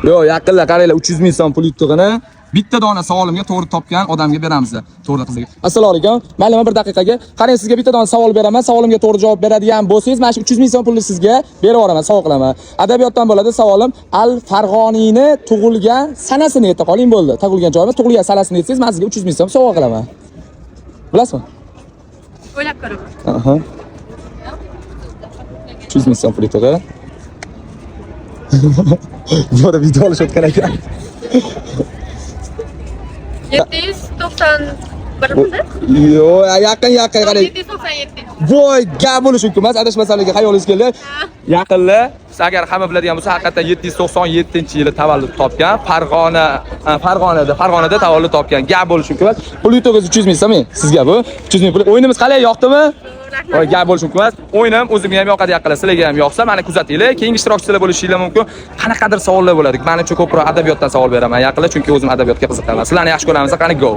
Yo'q, yaqinlar, qaranglar, 300 ming so'm pul yutug'ini bitta dona savolimga to'g'ri topgan odamga beramiz. To'g'ri qizga. Assalomu alaykum. Maylimi, bir daqiqaga. Qarang, sizga bitta dona savol beraman. Savolimga to'g'ri javob beradigan bo'lsangiz, mana shu 300 ming so'm pulni sizga berib yuboraman, sovg'a qilaman. Adabiyotdan bo'ladi savolim. Al Farg'oniyni tug'ilgan sanasini ayta qoling, bo'ldi. Tug'ilgan joyi emas, tug'ilgan sanasini aytsangiz, men sizga 300 ming so'm sovg'a qilaman. Bilasizmi? O'ylab ko'raman. Aha. 300 ming so'm pul yutug'i. Bora video olishayotgan ekan. 791 midi? Yo'q, yaqin, yaqin, qarang. 797. Voy, gap bo'lishi mumkin emas, adashmasam, lekin xayolingizga keldi. Yaqinlar, siz agar hamma biladigan bo'lsa, haqiqatan 797-yili tavallud topgan, Farg'ona, Farg'onada tavallud topgan. Gap bo'lishi mumkin emas. Pul yutug'ingiz 300 ming so'm sizga bu. 300 ming pul. O'yinimiz qalay, yoqdimi? Voy, gap bo'lishi mumkin emas. O'yinim o'zimga ham yoqadi, yaqinlar, sizlarga ham yoqsa, meni kuzatinglar. Keyingi ishtirokchilar bo'lishinglar mumkin. Qanaqadir savollar bo'ladi. Menimcha, ko'proq adabiyotdan savol beraman yaqinlar, chunki o'zim adabiyotga qiziqaman. Sizlarni yaxshi ko'ramiz. Qani, go.